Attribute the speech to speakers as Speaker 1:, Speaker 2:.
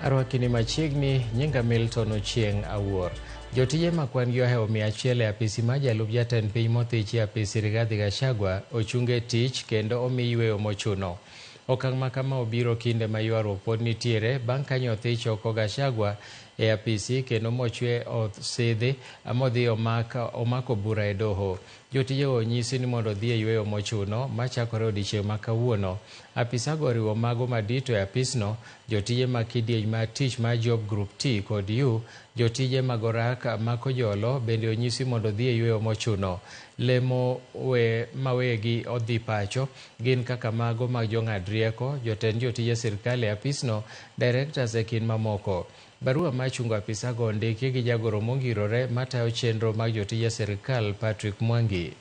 Speaker 1: Arwakini machiegni, nyinga Milton Ochieng' Awuor. Jotije ma kwan gi ohewo 100 e apisi mar jalup jatend piny mothichi e apisi Rigathi Gachagua ochung e tich kendo omi yweyo mochuno. Okang' ma kama obiro kinde ma ywaruok pod nitiere bang' ka nyothich oko Gachagua e apisi kendo mochwe osidhi modhi omako bura e doho. Jotijego onyisi ni mondo odhi e yweyo mochuno machakore odiechieng' ma kawuono. Apisago oriwo mago madito e apisno, jotije mag kidieny mar tich mar Job Group T kod U, jotije mag orak ma Kojolo bende onyisi mondo odhi e yweyo mochuno. Lemo we mawegi odhi pacho gin kaka mago mag jong'ad rieko, jotend jotije sirkal e apisno, directors e kind mamoko. Barua mar chungo apisago ondiki gi jagoro mongirore matayo chenro mag jotije sirkal Patrick Mwangi.